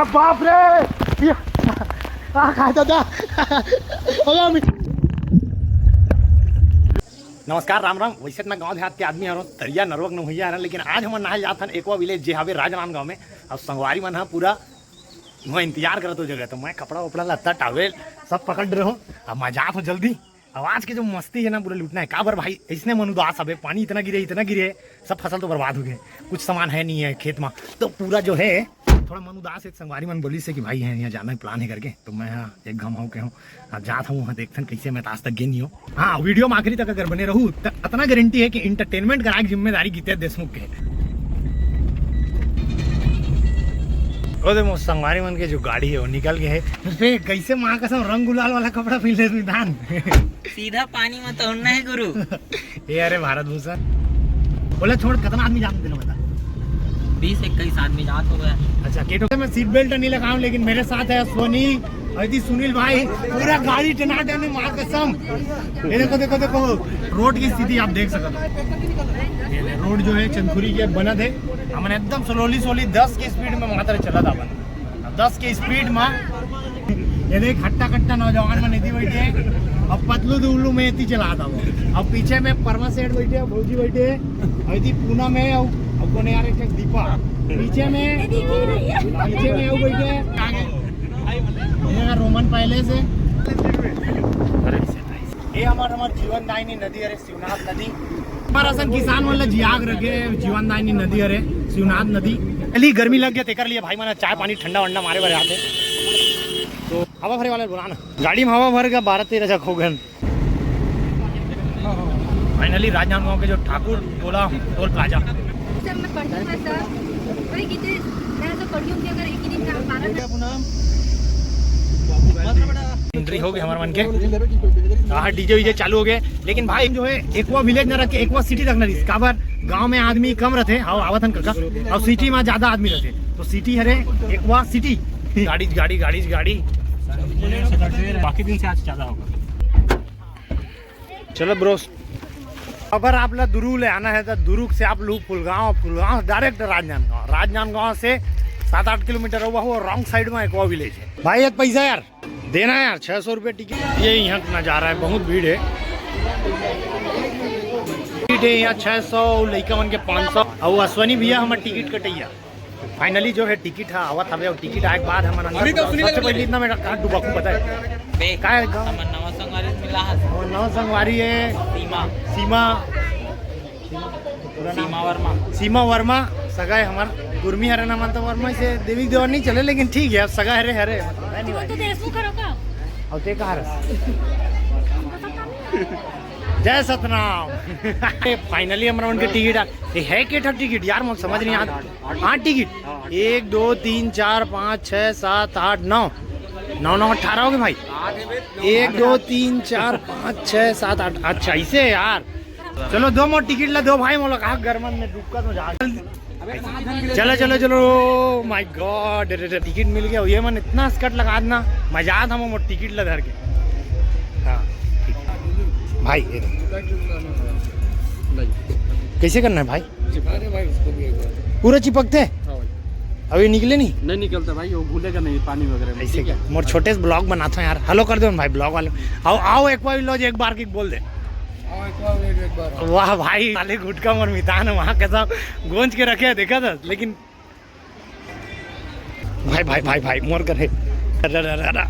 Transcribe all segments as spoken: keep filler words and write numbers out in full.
बाप रे, ये, आ, काय दादा। अबे, अमित। नमस्कार, राम राम। वैसे तो मैं गांव देहात के आदमी हरों, तरिया नरवा के नहइया हरों, लेकिन आज हमन नहाए जात हन Aqua Village, जे हवे राजनांदगांव में। अब संगवारी मन ह पूरा वहाँ इंतजार करत हो जगह, तो मैं कपड़ा वपड़ा, लत्ता, टॉवेल सब पकड़ रहे हूँ। अब मैं जात हूँ जल्दी। अब आज के जो मस्ती है ना, पूरा लूटना है। काबर भाई, इसने मन उदास हवे, पानी इतना गिरे, इतना गिरे, सब फसल तो बर्बाद हो गए, कुछ सामान है नहीं है खेत में, तो पूरा जो है थोड़ा मन उदास है। संगवारी मन बोलिस हे कि भाई है, यहाँ जाना है, प्लान है करके, तो मैं हाँ एक घम हो के हूँ। अब जात हूँ वहाँ, देखथन कैसे, मैं तो आज तक गे नहीं हूँ। हाँ, वीडियो में आखिरी तक अगर बने रहू, त अतना गारंटी है कि एंटरटेनमेंट कराए के जिम्मेदारी गीतेश देशमुख के। ओ दे, मोर संगवारी मन के जो गाड़ी है, वो निकल गए है। रे, कैसे माँ कसम रंग गुलाल वाला कपड़ा पहन ले निदान। सीधा पानी में तो उड़ना है गुरु। ए, अरे भारत भूषण, बोला छोड़, कितना आदमी जाते तेरे बता? बीस इक्कीस आदमी जात हो गया। अच्छा, केटो में सीट बेल्ट नहीं लगाऊं, लेकिन मेरे साथ है सोनी, अदिति, सुनील भाई, पूरा गाड़ी टनाटन है, माँ कसम। ये देखो, देखो, देखो, रोड की स्थिति आप देख सकते हो। ये ले, रोड जो है चंदखुरी के बनत है, हमन एकदम स्लोली स्लोली दस की स्पीड में मात्र चला था अपन, दस के स्पीड में। ये देख, हट्टा कट्टा नौजवान मन इति बैठे, अब पतलू दुल्लू में इति चला था वो। अब पीछे में परमा सेठ बैठे, भौजी बैठे, अदिति, पूनम है, अब, अब कौन है यार, एक दीपा पीछे में, पीछे में वो बैठे आगे। ये रोमन पैलेस है। ये हमार, हमार जीवन दायिनी नदी, अरे शिवनाथ नदी। हमारा असन किसान मन ला जियाग रखे जीवन दायिनी नदी, अरे शिवनाथ नदी। चली, गर्मी लग गया, तेकर लिए भाई मन चाय पानी ठंडा वंडा मारे बर आते। तो हवा भरे वाला बोला ना, गाड़ी में हवा भर गया, बारह तेरह जग हो गए। फाइनली राजनांदगांव के जो ठाकुर टोला टोल प्लाजा। सर, मैं पढ़ती हूँ, सर। अरे, कितने, मैं तो पढ़ती हूँ कि अगर एक ही दिन में बारह घंटे एंट्री हो गए हमारे मन के। हाँ, डीजे वीजे चालू हो गए, लेकिन भाई जो है एक्वा विलेज ना रख के एक्वा सिटी रखना रहिस। काबर गांव में आदमी कम रहते, हाँ, आवत हन काका, और सिटी में ज्यादा आदमी रहते, तो सिटी हरे एक्वा सिटी। गाड़ी, गाड़ी, गाड़ी, गाड़ी। बाकी दिन से आज ज्यादा होगा। चलो ब्रोस, अगर आप ला दुरूग ले आना है तो दुरूग से आप लोग फुलगांव, फुलगांव से डायरेक्ट राजनांदगांव, राजनांदगांव से सात आठ किलोमीटर हुआ, वो रॉन्ग साइड में एक्वा विलेज है। भाई, एक पैसा यार देना है यार, छः सौ रुपये टिकट। ये यहाँ का नज़ारा है, बहुत भीड़ है। टिकट है यहाँ छः सौ, लइका मन के पाँच सौ। और अश्वनी भैया हमार टिकट कटैया। फाइनली जो है टिकट है आवत हवे, और टिकट आए के बाद हमन अंदर अभी तो घुसा। सुनील सबसे पहले इतना मेरा कार्ड डुबाकू पता है? बे, का है गाँव? हमन नवा संगवारी मिला है। और नवा संगवारी है सीमा। सीमा। पूरा नाम? सीमा वर्मा। सीमा वर्मा, सगा है हमार। गुरमी हरे ना मन तो वर्मा से देवी देवर नहीं चले, लेकिन ठीक है, अब सगा हरे हरे। तो, तो देशमुख हरो का? और ते कहाँ रह? जय सतनाम। फाइनली हमरा मन के टिकट आ, ये है के ठा टिकट यार, मोर समझ नहीं आता। आठ टिकट, एक, दो, तीन, चार, पाँच, छः, सात, आठ, नौ, नौ, नौ, अठारह हो गए भाई। एक, दो, तीन, चार, पाँच, छः, सात, आठ। अच्छा, इसे यार, चलो दो मोर टिकट ला दो भाई, मोला कहा घर मन में डुबका तो जा। चलो, चलो, चलो, माय गॉड, अरे, अरे, टिकट मिल गया। ये मन इतना स्कट लगा देना, मजा आता मोर टिकट ला धर के। हाँ, ठीक। भाई, ये देखो। कैसे करना है भाई? चिपका दे भाई उसको भी एक बार। पूरा चिपकते हैं? हाँ भाई। अभी निकले नहीं? नहीं निकलता भाई, वो घुलेगा नहीं पानी वगैरह में, ऐसे ठीक क्या? है? मोर छोटे से ब्लॉग बनाता हूँ यार। हेलो कर दो ना भाई ब्लॉग वाले। आओ, आओ, एक्वा विलेज एक बार की बोल दे। आओ, एक्वा विलेज एक बार। वाह भाई, खाली गुटखा मोर मितान वहाँ के सब गोंज के रखे हैं, देखा था, लेकिन भाई, भाई, भाई, भाई, मोर कर है। अरे, अरे, अरे, अरे।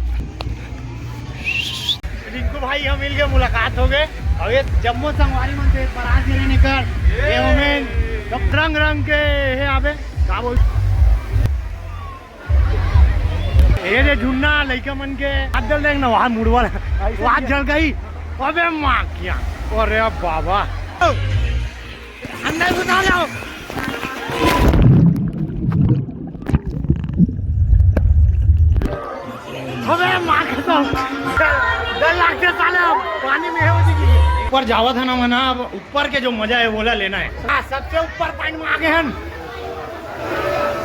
रिंकू भाई, हम मिल के मुलाकात हो गए। अब ये जम्मो संगवारी मन से बरात गिरे निकल। ये ओमेन, सब रंग रंग के हे आबे। का बोल? ये रे झुन्ना लइका मन के बादल देख ना, वहाँ मुड़वा, वहाँ जल गई। अबे माँ किया, अरे बाबा। अंदर घुसा लो। अबे माँ कसम, डर लगते साले, अब पानी में है वो देखिए। ऊपर जावत है ना मना, अब ऊपर के जो मजा है वोला लेना है। हाँ, सबसे ऊपर पॉइंट में आ गए हैं।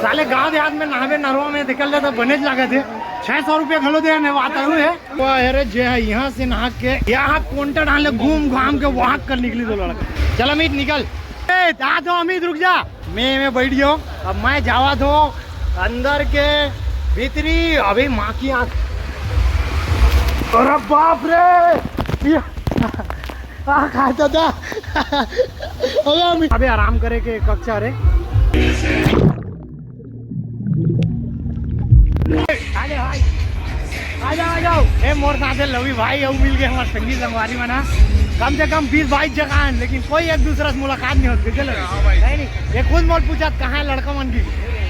साले गांव देहात में नहावे नरवा में निकल जाता, बने लागत है। छह सौ रुपया घलो दे ने वाता हुए है। वाह, अरे जे है यहाँ से नहा के यहाँ कोंटा डाल ले घूम घाम के वॉक कर निकली दो लड़का। चल अमित निकल। ए, आ तो अमित रुक जा, मैं, मैं बैठ गया हूँ। अब मैं जावा दो अंदर के भीतरी, अबे माँ की आँख। अरे बाप रे, ये, आ, खा दादा। अबे हम, अबे आराम करे के कक्षा रे। आ जाओ, आ जाओ, आ जाओ। ए, मोर साथे लवी भाई, अउ मिल गए हमारे संगी संगवारी मन। कम से कम बीस बाईस जगह हैं, लेकिन कोई एक दूसरा से मुलाकात नहीं होती। चलो, हाँ भाई। नहीं, नहीं, ये खुद मोर पूछा कहाँ है लड़का मन की।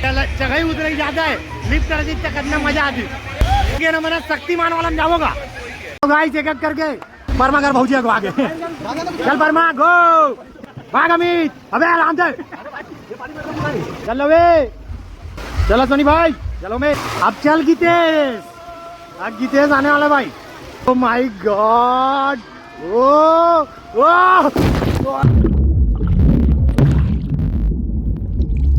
चल, जगह ही उतरे ज्यादा है, लिफ्ट कर दी तक इतना मजा आती। ये ना मना शक्तिमान वाला में जाओगा। तो गाइस, एक एक करके परमा घर भौजी को आगे। चल परमा, गो। भाग अमित, अबे आराम से। चल लो बे। चलो सोनी भाई, चलो मैं। अब चल गीतेश। अब गीतेश आने वाला भाई। Oh my God। ओ, ओ।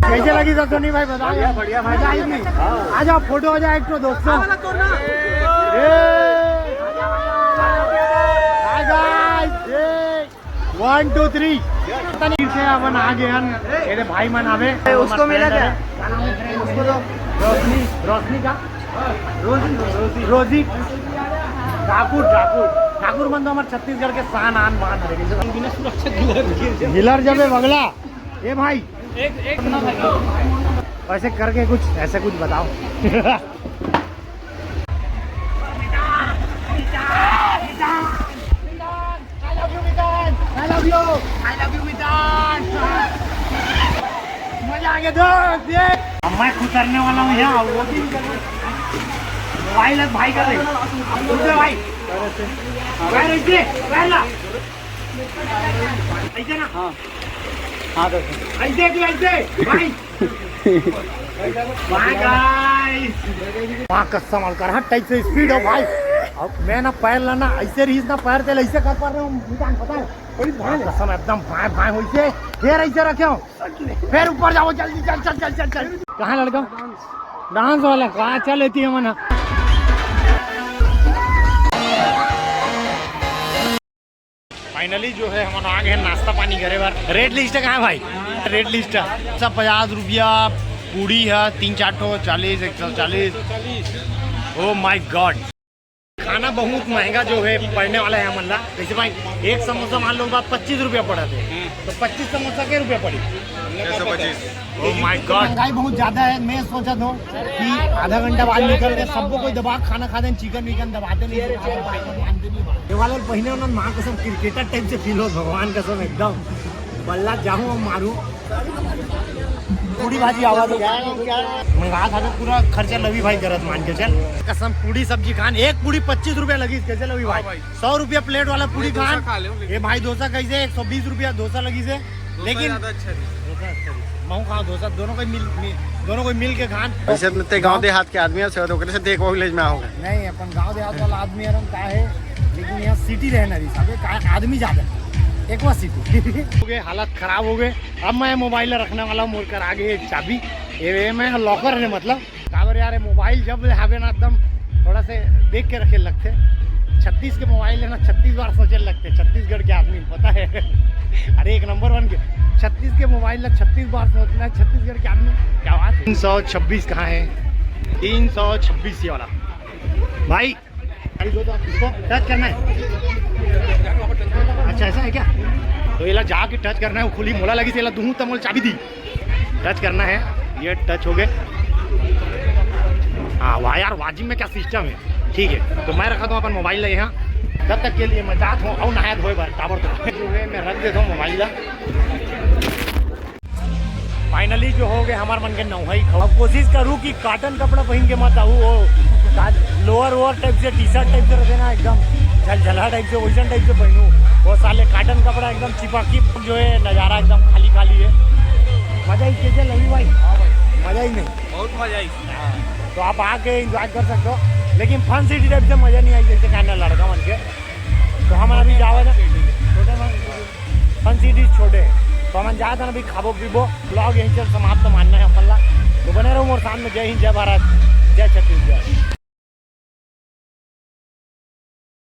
कैसे लगी सर सोनी भाई, बताओ यार। बढ़िया, बढ़िया भाई। मजा आई नहीं? आ जाओ, फोटो हो जाए एक तो दोस्तों। ए। Hi guys, ए। One, two, three। पता नहीं से अपन आ गए हन। मेरे भाई मन आवे। उसको मिला क्या? क्या नाम है friend? उसको तो रोशनी, रोशनी का? रोजी, रोजी। रोजी। ठाकुर, ठाकुर। ठाकुर मन तो हमारे छत्तीसगढ़ के शान आन बान है। बिना सुरक्षा हिलर जबे बगला। ए भाई। एक, एक ना भाई। वैसे करके कुछ, ऐसे कुछ बताओ। I love you, मितान। I love you, मितान। I love you, मितान। मजा आ गया दोस्त, ये। अब मैं उतरने वाला हूँ यहाँ, वो भी निकल गया। मोबाइल है भाई का, ले। रुक जा भाई। पैर ऐसे, पैर ला। ऐसे ना। हाँ। हाँ, दोस्त। ऐसे कि ऐसे, भाई। Bye guys। माँ कसम, अलकरहा type से speed हो भाई। अब मैं ना पैर लाना, ऐसे रहीस ना पैर तेल ऐसे कर पा रहे हूँ, निशान पता है? बड़ी भाई माँ कसम, एकदम भाई भाई होइसे, फिर ऐसे रखे हो, फिर ऊपर जाओ, जल्दी चल, चल, चल, चल, चल। कहाँ लड़का? Dance वाला कहाँ? चल लेती है मना। Finally जो है, हम आ गए हैं नाश्ता पानी करे बर। Rate list है कहाँ भाई? Rate list है सब पचास रुपया, पूड़ी है तीन चार ठो, चालीस, एक सौ चालीस। Oh my God, खाना बहुत महंगा जो है पड़ने वाला है हमन ला। जैसे भाई, एक समोसा मान लो बात पच्चीस रुपया पड़ा थे, तो पच्चीस समोसा के रुपया पड़ी? छः सौ पच्चीस। Oh my God। महंगाई बहुत ज्यादा है। मैं सोचा था कि आधा घंटा बाद निकल के सबको कोई दबा खाना खाते हैं, chicken विकन दबाते नहीं, मानते नहीं बात। ये वाला पहिने उन्होंने माँ कसम cricketer type से feel हो, भगवान कसम एकदम बल्ला जाऊँ और मारूँ। पूरी भाजी आवाज हो। मंगा था तो पूरा खर्चा लवी भाई करत मान के चल। कसम पूरी सब्जी खान, एक पूरी पच्चीस रुपया लगी, कैसे लवी भाई? हाँ भाई। सौ रुपया plate वाला पूरी ये डोसा खान। खा ले, लेकिन ये भाई डोसा कैसे एक सौ बीस रुपया डोसा लगी से। डोसा लेकिन ज्यादा अच्छा नहीं। डोसा अच्छा नहीं। महू खाओ डोसा, दोनों को मिल, मिल, दोनों को मिल के खान। वैसे तो ते गांव देहात के आदमी है, तो ओकरे से देख वो village में आओगे। नहीं, अपन गांव देहात वाला आदमी आराम का है, लेकिन यहाँ city रहना रही साहब, का आदमी ज्यादा है। Aqua City। हो गए, हालत खराब हो गए। अब मैं मोबाइल रखने वाला हूँ, मोर कर आगे चाबी, ये, ये मैं locker है मतलब। काबर यार, ये मोबाइल जब ले हावे ना, एकदम थोड़ा से देख के रखे लगथे। छत्तीस के मोबाइल है ना, छत्तीस बार सोचे लगथे, छत्तीसगढ़ के आदमी, पता है? अरे, एक नंबर वन के, छत्तीस के मोबाइल ना, छत्तीस बार सोचना है, छत्तीसगढ़ के आदमी। क्या बात है? तीन सौ छब्बीस कहाँ है? तीन सौ छब्बीस ये वाला। भाई, अरे, दो, दो, इसको touch करना है। अच्छा, ऐसा है क्या? तो ये ला जाके touch करना है, वो खुली मोला लगी से, ये ला दूँ तमोल चाबी दी। Touch करना है, ये touch हो गए। हाँ, वाह यार, वाजिब में क्या system है। ठीक है, तो मैं रखा था अपन मोबाइल ला यहाँ, तब तक के लिए मैं जात हूँ और नहाया धोए बर, ताबड़ तो जो है, मैं रख देता हूँ मोबाइल ला। Finally जो हो गए हमार मन के नौहाई खाओ। अब कोशिश करूँ कि cotton कपड़ा पहन के मत आऊ, वो का-, lower ओवर type से, T-shirt type से रहते ना, एकदम झलझला type से, वैसन type से पहनूँ। वो साले cotton कपड़ा एकदम चिपकी जो है, नज़ारा एकदम खाली खाली है। मजा ही कैसे लगी भाई? हाँ भाई। मजा ही नहीं। बहुत मजा आई। तो आप आके enjoy कर सकते हो, लेकिन Fun City type से मजा नहीं आई, जैसे कहना लड़का मन के। तो हम अभी जावे ना, छोटे मन, Fun City छोटे हैं। तो हम जाते हैं अभी खाबो पीबो, vlog यहीं से समाप्त मानना है अपन ला। तो बने रहो मोर साथ में। जय हिंद, जय भारत, जय छत्तीसगढ़।